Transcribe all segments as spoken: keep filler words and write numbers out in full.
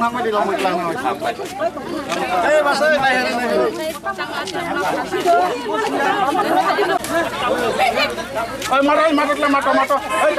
Oi, maro, oi, maro, maro, maro. Oi,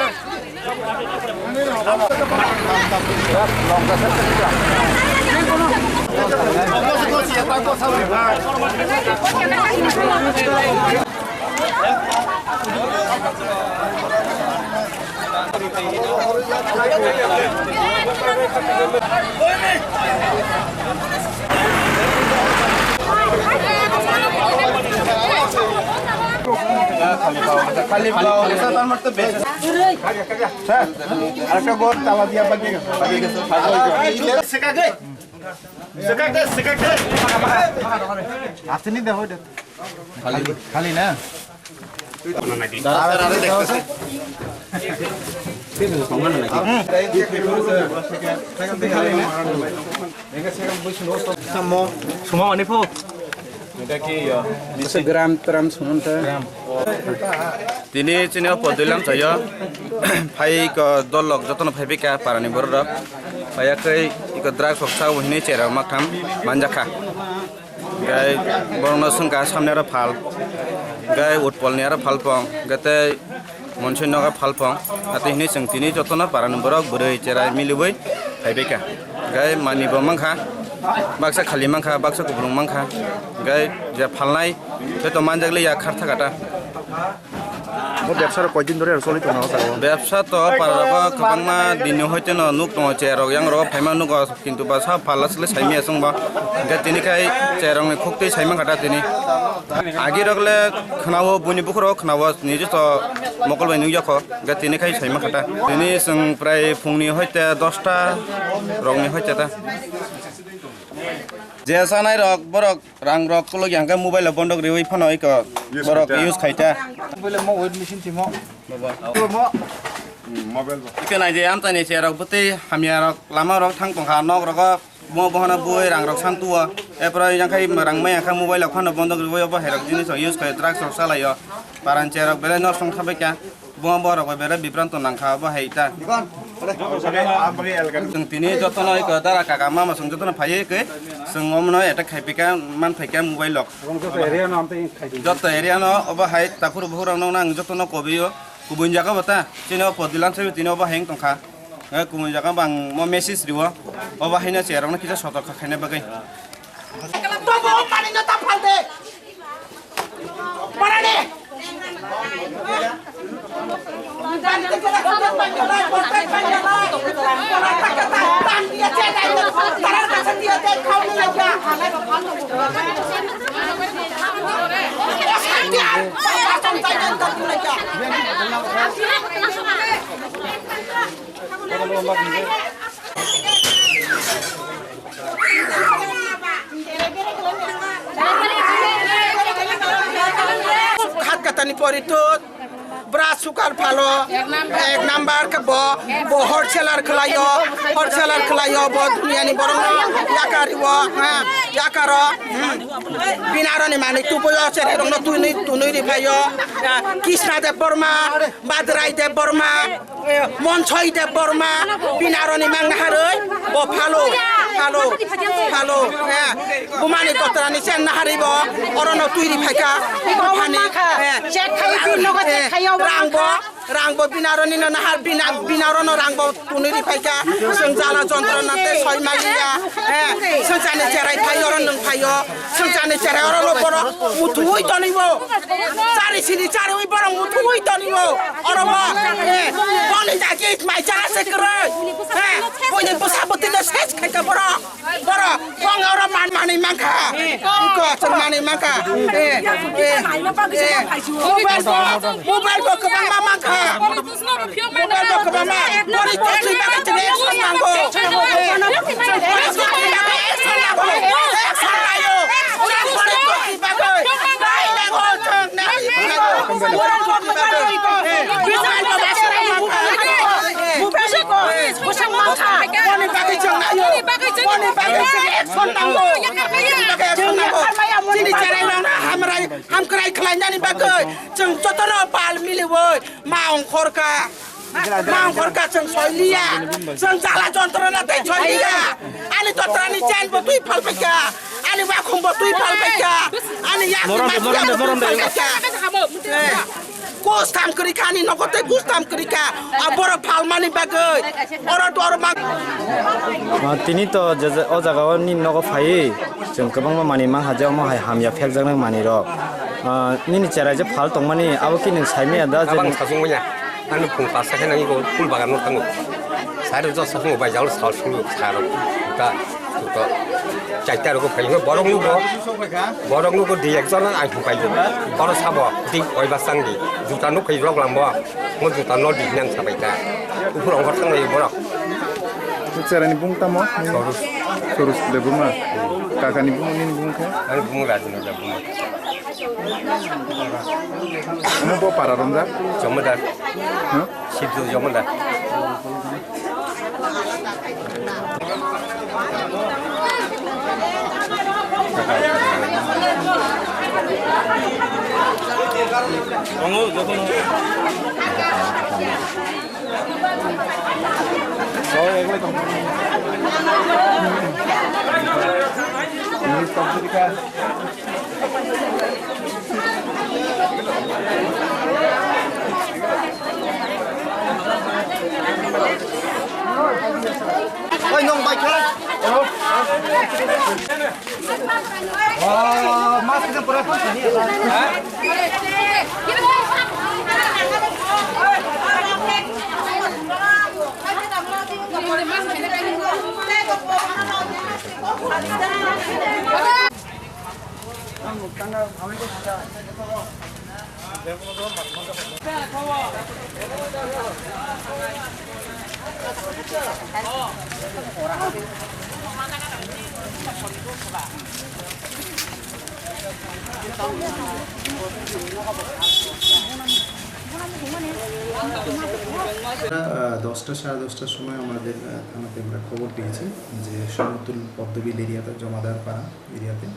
আরেকটা গোল তালা দিয়া বাকি গেছে। Sekak de, sekak de. Asini de hoy de. Khali, khali na. Samo. Suma mani pho. Gram tram sumunta. Tini chini o podoi lamsayo. Phai ko dol lok jotono phai bika parani borok rok. Phai akhai iko drugs rok sao hini cherok maktham manjakha. Gai borokno swngkha samni aro phal. Gai utpolni aro phalpong. Gai tei monsoi nogo phalpong. Ati hini chwng tini jotono parani borok bwrwi cherai miliwi phai bika. Gai manwi bo mankha. Baksa khali mankha, baksa kuplung mankha. Gai je phalnai, tei to manjak liya khartha kata. O bebsa rok koidin dhori choli tongo o jaga o? Bebsa to para rogo kwbangma din ni hoite no nuk tongo, che rok yang rogo phaima nugo, kintu ba sa phala sile saimi asong ba. Hingke tini khai che rok ni khuk twi saima kata tini. Agi rok le khwnao, buini bukhuk rok khwnao, nije to mokol bai nukya kho. Hingke tini khai saima kata. Tini chwng prai phung ni hoite dosta rok ni hoite ta. Je sanai rok borok Rang rok kolok yang khe mobile o bondok riwi phano iko borok use khaita. Mobile mo wait machine timo. Mo. Mobile bo. Iko nai je amtani che rok bwtwi hamya rok lama rok thang tongkha nok rogo mo bohana bui rang rok san tuo. Epro yang khai rang maya kha mobile o phano bondok riwi obo hai rok jinis rok use khai drugs rok salaio. Paran che rok belai nok song thabai kha. Bo borok bai bere bibranto nangkha bo hai ta. Chwng tini jotono iko dara kaka mama chwng jotono phaiwi khe chwng omono attack khai pika man phaikha mobile lok. Joto area no obo hai takhur bukhur rok nang jotono kobio kubun jaga bo ta chini o podilam se tini obo hai tongkha. Kubun jaga bang mo message riwo obo haino cherok no kisa sotok khaina bagwi. Khat katani pori to bra sukar phalo, ek number ke bo, bo wholesaler khlaio, wholesaler khlaio, bo duniani borok no yakari o, ha, yakaro, hmm. Binaroni manwi tubuyo, cherai rok no tunwi, tunwi ri phaio, ha, Krishna Deb Borma, Badrai Deb Borma, Monsoi Deb Borma, binaroni mang naharoi, bo phalo, phalo, phalo, eh, bumani kotrani chen naharoi bo, orono twi ri phaika, phani, eh, rang bo, rang bo binaroni no nahar, bina-, binarono rang bo tunwi ri phaika, chwng jala jontrona tei soi maliya, eh, chwng chani cherai phai oro nwng phaio. Sujani cherai oro lo borok muthungwi tonwi bo. Chari sini chariwi borok muthungwi tonwi bo. Oro bo, eh, boni jagi mai cha se kwrwi. Eh, boni bwsa bwtwi no ses khaika borok. Borok, bong oro man manwi mankha. Iko chwng manwi mankha. Eh, eh, eh. Mobile bo, mobile bo kwbangma mankha. Mobile bo kwbangma, boni tongthwi bagwi chwng action nango. Boni tongthwi bagwi action nango. Action laio. Boni tongthwi bagwi. Nai nango chwng nai. Boni tongthwi bagwi. Mobile bo action nango. Boni bagwi chwng naio. Boni bagwi chwng action nango. Boni bagwi action nango. Chini cherai rokno hamrai, hamkrai khlainani bagwi chwng jotono pal miliwi ma ongkhorkha. Mang gorka chwng soiliya, chwng jala jontrona tei soiliya. Ani totrani chain bo twi phalpaikha, ani wakhum bo twi phalpaikha, ani yakni Norom de, norom de, norom de. Kus tham kwrwi kha ani nogo tei kus tham kwrwi kha. A borok phalmani bagwi oro to oro mang. Ah, tini to je, je, o jaga o nini nogo phaiwi chwng kwbangma manwi mankha, je omo hai hamya phekjaknai manwi rok. Ah, nini cherai je phal tongmani abo khe nwng saimanya da je Abang sasung manya. Ani phung pasta khe nang iko phul bagan no thango. Sari jo sasung bai jalo sal sulu saro. Ta to chaita rok phai borok nugo. Borok nugo di ekjon ang phung pai jo. Borok sabo di oi basang di. Juta nuk phai rok lambo. Mo juta no di nang sabai ta. Uphur ongor thang lai borok. Cherani bung tamo? Sorus. Sorus Debuma. Kakani bung, nini bung khe? Ani bung Rajendra Debuma. Omo bo para romjak? Jomodar. Huh? Sibjo Jomodar. Oi, nong bai khe. Oh, mas kita pura pun sini. আহ, দশটা, সাড়ে দশটার সময় আমাদের, আহ, থানাতে আমরা খবর পেয়েছি যে সমতুল পদ্মবিল এরিয়াতে, জমাদার পাড়া এরিয়াতে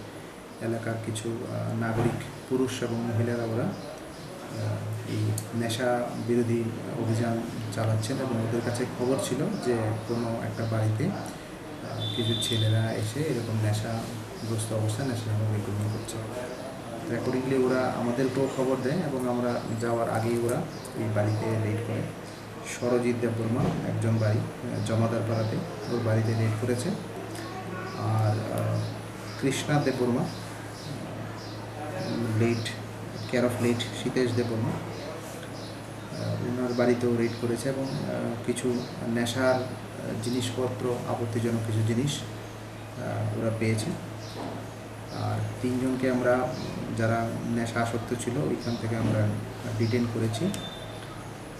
এলাকার কিছু, আহ, নাগরিক, পুরুষ এবং মহিলারা ওরা, আহ, এই নেশা বিরোধী অভিযান চালাচ্ছেন এবং ওদের কাছে খবর ছিল যে কোনো একটা বাড়িতে, আহ, কিছু ছেলেরা এসে এরকম নেশাগ্রস্ত অবস্থায় নেশা সামগ্রী গ্রহণ করছে। তো accordingly ওরা আমাদেরকেও খবর দেয় এবং আমরা যাওয়ার আগেই ওরা এই বাড়িতে রেড করে। সরজিৎ দেববর্মা, একজন বাড়ি, আহ, জমাদার পাড়াতে, ওর বাড়িতে রেড করেছে। আর, আহ, Krishna Debbarma, late, care of late Sitesh Debbarma, আহ, ওনার বাড়িতেও রেড করেছে এবং, আহ, কিছু নেশার, আহ, জিনিসপত্র, আপত্তিজনক কিছু জিনিস, আহ, ওরা পেয়েছে। আর তিনজনকে আমরা, উম, যারা নেশা আসক্ত ছিল, ওইখান থেকে আমরা ডিটেইন করেছি।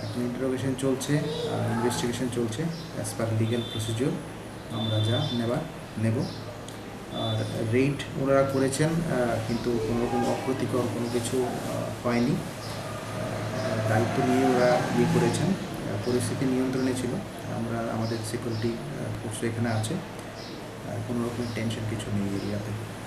এখন ইন্টারোগেশন চলছে, আহ, ইনভেস্টিগেশন চলছে। As per legal procedure আমরা যা নেবার নেব। আর রেইড ওনারা করেছেন, আহ, কিন্তু কোনো রকম অপ্রীতিকর কোনো কিছু, আহ, হয়নি। আহ, দায়িত্ব নিয়ে ওরা ইয়ে করেছেন, আহ, পরিস্থিতি নিয়ন্ত্রণে ছিল। আমরা, আমাদের সিকিউরিটি, আহ, ফোর্সও এখানে আছে। আহ, কোনো রকমের টেনশন কিছু নেই এরিয়াতে।